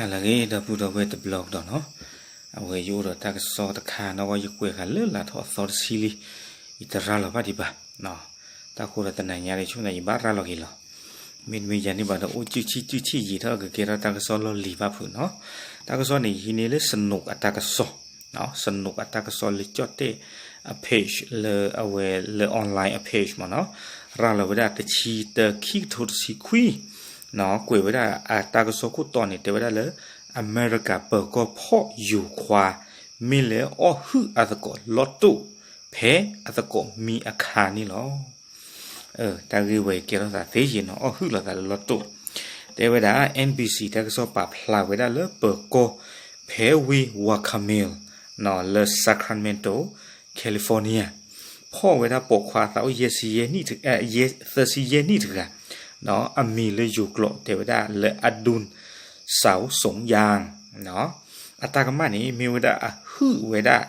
ဟါလၢအဂ့ၤ ဒီပုၢ်ဒီဝဲၢ်တဘျီကဒီးနီၤ, အဝဲယအိၣ်ဒီးတၢ်ကစီၣ်တခါနီၤ ဝဲယကွဲးဃာ်လၢလၢ်ထီၣ်အသီတဆံလံ, ယတရၤလီၤဘၣ်ဒံးဘၣ်, တၢ်ဃိဒီးတနၤညါဒီးဆိကမိၣ်သးယဘၣ်ရၤလီၤက့ၤလီၤ, မ့တမ့ၢ်ယၤန့ၣ်ဘၣ်ဒီးအိၣ်စုဆံစုဆံယံာ်ထီၣ်ကကဲထီၣ်တၢ်ကစီၣ်လီၢ်လံၤဘၣ်ဖုးနီၤ, တၢ်ကစီၣ်န့ၣ် ယဟံးန့ၢ်လၢ Snopes အတၢ်ကစီၣ် Snopes အတၢ်ကစီၣ်လၢကၠီၣ်တဲၣ်အ page လၢအဝဲလၢ online အ page မ့ၢ်နီၤ, ရၤလီၤဝဲဒၣ်တဆံတၢ ခံကထိတဆံခွံ, ကွဲးဝဲဒၣ်အတၢ်ကစီၣ်ခိၣ်တီန့ၣ် တဲဝဲဒၣ်လၢ အမဲရကၤပၢၤကီၢ်ဖီၣ်ယိၤခွါ မ့ၢ်လၢအီၣ်ဟုၣ်အသကိးလီၢ်တိၣ် ဖဲအသကိးမံအခါန့ၣ်လီၤ. တၢ်ဂ့ၢ်ဝဲကဲထီၣ်သးသ့ယံာ်နီၤ အီၣ်ဟုၣ်လီၤသးလၢလီၢ်တိၣ်, တဲဝဲဒၣ် N B C တၢ်ကစီၣ်ပာ်ဖျါဝဲဒၣ်လၢပၢၤကီၢ်ဖဲဝ့ၢ် Wacamole လၢ Sacramento, California ဖီၣ်ဝဲဒၣ်ပိာ်ခွါအသးအိၣ်ယဲၢ်ဆံယဲၢ်နံၣ်တဂၤ, သၢဆံယဲၢ်နံၣ်တဂၤ, အမံၤလၢယိၤကျိာ်တဲဝဲဒၣ်လၢ Adun Saosonyang အတၢ်ကမၣ်န့ၣ် မ့ၢ်ဝဲဒၣ်အဟုၣ်ဝဲဒၣ်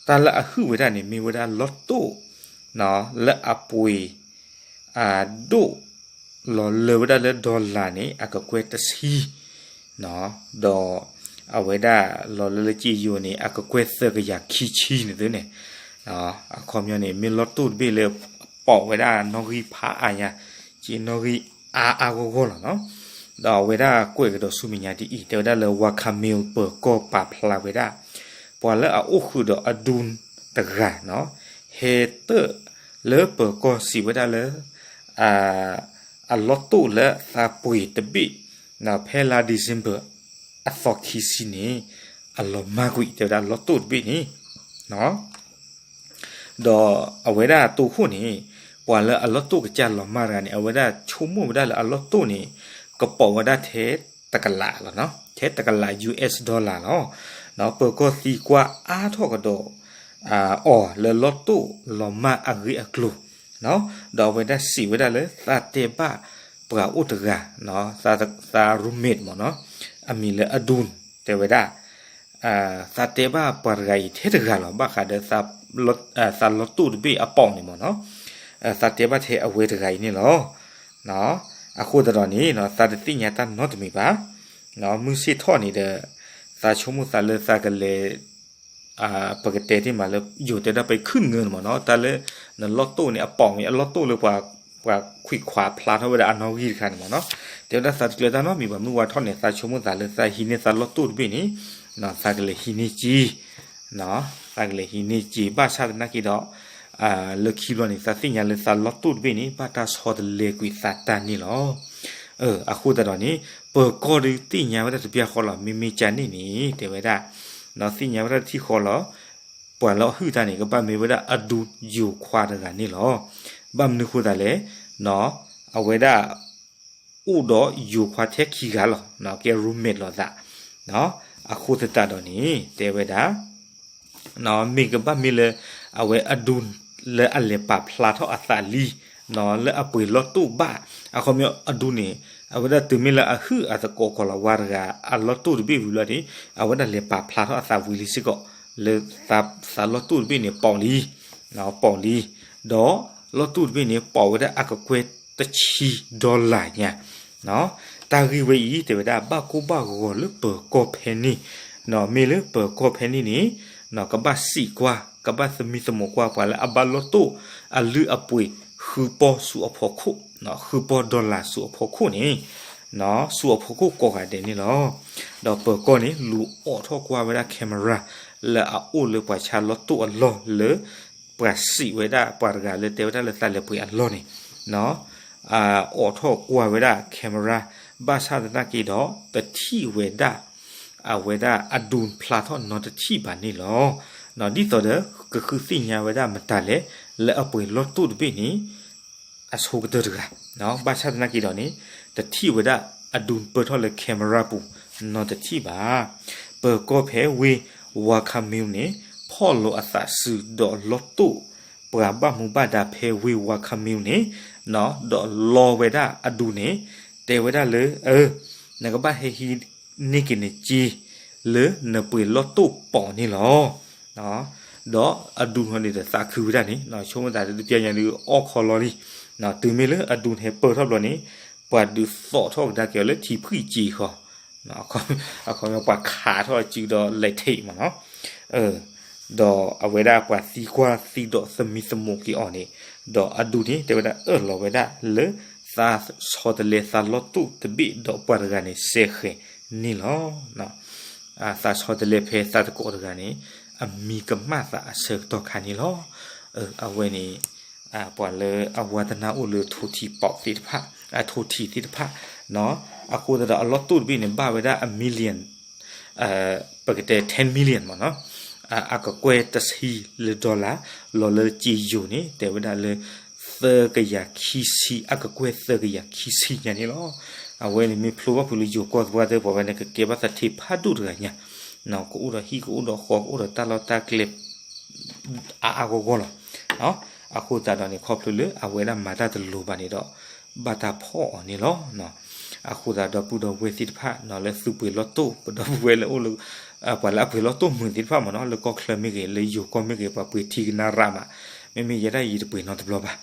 တၢ်လၢအဟုၣ်ဝဲဒၣ်န့ၣ် မ့ၢ်ဝဲဒၣ်လီၢ်တိၣ် လၢအပှ့ၤ ဒိၣ် လီၤလၢဝဲဒၣ်လၢ dollar န့ၣ် အကကွဲၢ်တဆံ, ဒီးအဝဲဒၣ်လီၤလၢလၢက့ယိၤန့ၣ် အကကွဲၢ်သၢကယၤခံဆံန့ၣ်သုန့ၣ်, အခီပညီန့ၣ် မ့ၢ်လီၢ်တိၣ်တဘ့ၣ်လၢ ပိာ်ဝဲဒၣ်နီၣ်ဂံၢ်ဖးအါညါ, က့နီၣ်ဂံၢ်အါအါဂီၢ်ဂီၢ်လီၤနီၤ, ဒီးအဝဲဒၣ်ကွဲးကဒီးဆူမဲာ်ညါဒ်အံၤ တဲဝဲဒၣ်လၢ Wacamole ပၢၤကီၢ်ပာ်ဖျါဝဲဒၣ် ပှၤလၢအအိၣ်ဃုာ်ဒီး Adun တဂၤနီၤ, ဟဲတၢၣ်လၢပၢၤကီၢ်စံးဝဲဒၣ်လၢ အလီၢ်တိၣ်လၢသးပှ့ၤတဘ့ၣ် ဖဲလါ December အသီခံဆံန့ၣ် အလီၤမၢ်ကွံာ် တဲဝဲဒၣ်လီၢ်တိၣ်တဘ့ၣ်န့ၣ် ဒီးအဝဲဒၣ်တိခိၣ်န့ၣ် ပှၤလၢအလီၢ်တိၣ်ကစၢ်လီၤမၢ်တဂၤန့ၣ် အဝဲဒၣ်ဆိကမိၣ်ဝဲဒၣ်လၢအလီၢ်တိၣ်န့ၣ် ကပိာ်ဝဲဒၣ်ထဲတကလးလီၤ, ထဲတကလး U S dollar လီၤ. ပၢၤကီၢ်သံကွၢ်အါထီၣ်ကဒီး အီၤလၢလီၢ်တိၣ်လီၤမၢ်အဂ့ၢ်အကျိၤ ဒီးအဝဲဒၣ်စံးဝဲဒၣ်လၢသးတဲဘၣ်ပှၤအိၣ်တဂၤ သး roommate မ့ၢ်နီၤ, အမံၤလၢ Adun တဲဝဲဒၣ် သးတဲဘၣ်ပှၤတဂၤအံၤထဲတဂၤလီၤ ဘၣ်ဃးဒီး သးလီၢ်တိၣ်တဘ့ၣ်အပိာ်န့ၣ်မ့ၢ်နီၤ, သးတဲဘၣ်ထဲအဝဲတဂၤအံၤန့ၣ်လီၤ. အဃိသတးဒီးန့ၣ် သးတသ့ၣ်ညါတၢ်နီတမံၤဘၣ်, မုၢ်ဆ့ၣ်ထီၣ်န့ၣ်ဒီး သးဆိကမိၣ်သးလၢသးကလဲၤ ပကတဲတ့ၢ်မးလၢ ယိၤတဲဒၣ်ပခုၣ်နငၢန့ၣ်မ့ၢ်နီၤ, တၢ်လၢနလီၢ်တိၣ်န့ၣ်အပိာ်န့ၣ် အလီၢ်တိၣ်လၢပှၤ ပှၤခွံခွါဖျါထီၣ်ဝဲဒၣ်အနီၣ်ဂံၢ်တခါန့ၣ်မ့ၢ်နီၤ, တဲဝဲဒၣ်သးတကျၢၤတၢ်နီတမံၤဘၣ် မုၢ်ဝါထီၣ်န့ၣ် သးဆိကမိၣ်သးလၢသးဟံးန့ၢ်သးလီၢ်တိၣ်တဘ့ၣ်န့ၣ် သးကလဲၤဟံးန့ၢ်က့ၤ သးကလဲၤဟံးန့ၢ်က့ၤ ဘၣ်ဆၣ်သနာ်က့ဒီး လၢခံဘျီန့ၣ် သးသ့ၣ်ညါလၢသးလီၢ်တိၣ်တဘ့ၣ်န့ၣ် ဘၣ်တၢ်ဆီတလဲကွံာ်သးတၢ်န့ၣ်လီၤ. အဃိသတးဒီးန့ၣ် ပၢၤကီၢ်ဒုးသ့ၣ်ညါဝဲဒၣ်တဘျီဃီလီၤ မ့မ့ၢ်ကန့ၣ်န့ၣ် တဲဝဲဒၣ် သ့ၣ်ညါဝဲဒၣ်တထံၣ်ဃီလီၤ. ပှၤလၢအဟုၣ်တၢ်န့ၣ် ကဘၣ်မ့ၢ်ဝဲဒၣ် Adun ယိၤခွါတဂၤန့ၣ်လီၤ. ဘၣ်မနုၤဃိသတးလဲၣ်, အဝဲဒၣ် အိၣ်ဒီးယိၤခွါထဲခံဂၤလီၤ, ကဲ roommate လိာ်သး, အဃိသတးဒီးန့ၣ် တဲဝဲဒၣ် မ့ၢ်ကဘၣ်မ့ၢ်လၢ အဝဲ Adun လၢအလဲၤပာ်ဖျါထီၣ်အသးလံ လၢအပှ့ၤလီၢ်တိၣ်ဘၣ်, အခီပညီ Adun န့ၣ် အဝဲဒၣ်တုၤမ့ၢ်လၢအဟုၣ်အသကိးကီၤလၤဝါတဂၤ အလီၢ်တိၣ်တဘ့ၣ်ဝံၤလီၤန့ၣ် အဝဲဒၣ်လဲၤပာ်ဖျါထီၣ်အသးဝံၤလံစ့ၢ်ကီး လၢသးလီၢ်တိၣ်တဘ့ၣ်န့ၣ် ပိာ်လံ ပိာ်လံ, ဒီးလီၢ်တိၣ်တဘ့ၣ်န့ၣ် ပိာ်ဝဲဒၣ်အကကွဲၢ်တဆံ dollar ညါ, တၢ်ဂ့ၢ်ဝဲအံၤ တဲဝဲဒၣ် ဘၣ်ကိၢ်ဘၣ်ဂီၤလၢပၢၤကီၢ်ဖဲန့ၣ်, မ့ၢ်လၢပၢၤကီၢ်ဖဲန့ၣ်န့ၣ် ကဘၣ်စံးကွၢ် ကဘၣ်သမံသမိးကွၢ်ပှၤလၢအဘၣ်လီၢ်တိၣ်အလုၢ်အပှ့ၤ ဃုပီၢ်ဆူအဖီခိၣ်, ဃုပီၢ် dollar ဆူအဖီခိၣ်န့ၣ် ဆူအဖီခိၣ်ကိးဂၤဒဲးန့ၣ်လီၤ. ဒီးပၢၤကီၢ်န့ၣ် လူၤအိးထီၣ်ကွၢ်ဝဲဒၣ် camera လၢအအိၣ်လၢပှၤဆါလီၢ်တိၣ်အလီၢ်လၢ ပှၤစံးဝဲဒၣ် ပှၤတဂၤလၢတဲဝဲဒၣ်လၢသးလဲၤပှ့ၤအလီၢ်န့ၣ် အိးထီၣ်ကွၢ်ဝဲဒၣ် camera ဘၣ်ဆၣ်သနာ်က့ဒီး တထံၣ်ဝဲဒၣ် အဝဲဒၣ် Adun ဖျါထီၣ်နီတထံၣ်ဘၣ်န့ၣ်လီၤ. ဒ်သိးဒီး ကဃုသ့ၣ်ညါဝဲဒၣ်မတၤလဲၣ် လၢအပှ့ၤလီၢ်တိၣ်တဘ့ၣ်န့ၣ် အဆိကတၢၢ်တဂၤ, ဘၣ်ဆၣ်သနာ်က့ဒီးန့ၣ် တထံၣ်ဝဲဒၣ် Adun ပၢၢ်ထီၣ်လၢ camera ပူၤ နီတထံၣ်ဘၣ်. ပၢၤကီၢ်ဖဲဝ့ၢ် Wacamole န့ၣ် ဖီၣ်လိာ်အသးစုဒီးလီၢ်တိၣ် ပှၤဘၣ်မူဘၣ်ဒါဖဲဝ့ၢ် Wacamole န့ၣ် ဒီးလီဝဲဒၣ် Adun န့ၣ် တဲဝဲဒၣ်လၢ နကဘၣ်ဟဲဟံးန့ၢ်က့ၤနစ့ လၢနပှ့ၤလီၢ်တိၣ်ပိာ်န့ၣ်လီၤ. ဒီး Adun ဟီန့ၣ်ဒီးသးခုဝဲဒၣ်န့ၣ် ဆိကမိၣ်သးတပျၢ်ညါဒုးအီၣ်ခီလီၤလံ. တုၤမ့ၢ်လၢ Adun ဟဲပၢၢ်ထီၣ်ဘျီန့ၣ် ပှၤဒုးသိးထီၣ်ကဒါက့ၤအီၤလၢထံဖှံၣ်ကၠ့ဃီ, အခီပညီပှၤခးထီၣ်အစုဒီး lactate မ့ၢ်နီၤ, ဒီးအဝဲဒၣ်ပှၤသံကွၢ်သံဒီးသမံသမိးက့ၤအီၤန့ၣ်, ဒီးအဒူၣ်န့ၣ် တဲဝဲဒၣ်အၢၣ်လီၤဝဲဒၣ်လၢ သးဆီတလဲသးလီၢ်တိၢ်တဘ့ၣ်ဒီးပှၤတဂၤန့ၣ်စဲဃဲၤန့ၣ်လီၤ. သးဆီတလဲဖဲသးတကိးတဂၤန့ၣ် အမံၤကမၣ်သးအဆၢကတီၢ်ခါန့ၣ်လီၤ. အဝဲန့ၣ် ပှၤလၢအဝါသနၢ်အိၣ်လၢထိထံပီးသ့ၣ်တဖၣ်, အထိထံသ့ၣ်တဖၣ်, အဃိသတးဒီးအလီၢ်တိၢ်တဘ့ၣ်န့ၣ် ဘၣ်ဝဲဒၣ်အ million, ပကတဲ ten million မ့ၢ်နီၤ, အကကွဲၢ်တဆံလၢ dollar, လီၤလၢကၠ့ယိၤန့ၣ် တဲဝဲဒၣ်လၢ သၢကယၤခံဆံ, အကကွဲၢ်သၢကယၤခံဆံညါန့ၣ်လီၤ. အဝဲန့ၣ်မ့ၢ်ဖျိဘၣ်ဖုးလၢယိၤကီၢ်သပှၢ်တၢၢ် ပှၤဝဲန့ၣ်ကကဲဘၣ်သးထံဖးဒိၣ်တဂၤညါ, ကအိၣ်ဒီးဟံၣ်ကအိၣ်ဒီးဃီ ကအိၣ်ဒီးတၢ်လီၢ်တၢ်ကျဲ အါအါဂီၢ်ဂီၢ်လီၤ. အဃိသတးဒီးန့ၣ် ခီဖျိလၢအဝဲဒၣ်မၤတၢ်တလိၤဘၣ်န့ၣ်ဒီး ဘၣ်တၢ်ဖီၣ်အီၤန့ၣ်လီၤ. အဃိသတးဒီးပုၢ်ဒီဝဲၢ်သ့ၣ်တဖၣ် လၢသုပှ့ၤလီၢ်တိၢ် ပဒီပုၢ်ဝဲၢ်လၢအိၣ်လၢ ပှၤလၢအပှ့ၤလီၢ်တိၢ်မုာ်သ့ၣ်တဖၣ်မ့ၢ်နီၤ, လၢကီၢ်ချၢမ့ၢ်ဂ့ၤ လၢယိၤကီၢ်မ့ၢ်ဂ့ၤ ပှၤပှ့ၤထံကနၣ်ရးမး, မ့မ့ၢ်ယဲဒၣ်ယတပှ့ၤနီတဘျီဘၣ်.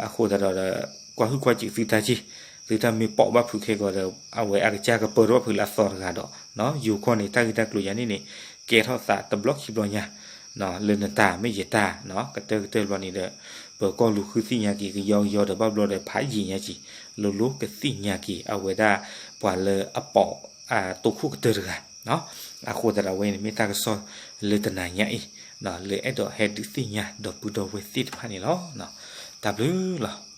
အဃိသတးဒီး ကွၢ်ဟုၣ်ကွၢ်စူၣ်သုတၢ်က့ၢ်, သုတၢ်မ့ၢ်ပိာ်ဘၣ်ဖုးခဲကီးဒီး အဝဲအကစၢ်ကပၢၢ်ထီၣ်ဘၣ်ဖုးလၢအသီတဂၤဒီး ယိၤကီၢ်န့ၣ် တၢ်ဂ့ၢ်တၢ်ကျိၤယၤန့ၣ်န့ၣ် ကဲထီၣ်သးတဘျီခံဘျီညါ လၢနတၢ်မ့ၢ်ယတၢ်, ကတၢၢ်ကတၢၢ်ဘျီန့ၣ်ဒီး ပကီၢ်လူၤဃုသ့ၣ်ညါက့ၤ ကယီကယီဒီးဘၣ်ဘျီဒီး ဖးယံာ်ညါက့ၤ လိၤလိၤကသ့ၣ်ညါက့ၤ အဝဲဒၣ်ပှၤလၢအပိာ် တိခိၣ်ကတၢၢ်တဂၤ. အဃိသတးဒီးအဝဲန့ၣ်မ့ၢ်တၢ်ကစီၣ်လၢတနၤညါအံၤ လၢအဲၣ်ဒိးဟဲဒုးသ့ၣ်ညါဒီပုၢ်ဒီဝဲၢ်သ့ၣ်တဖၣ်န့ၣ်လီၤ. တၢ်ဘျုးလီၤ.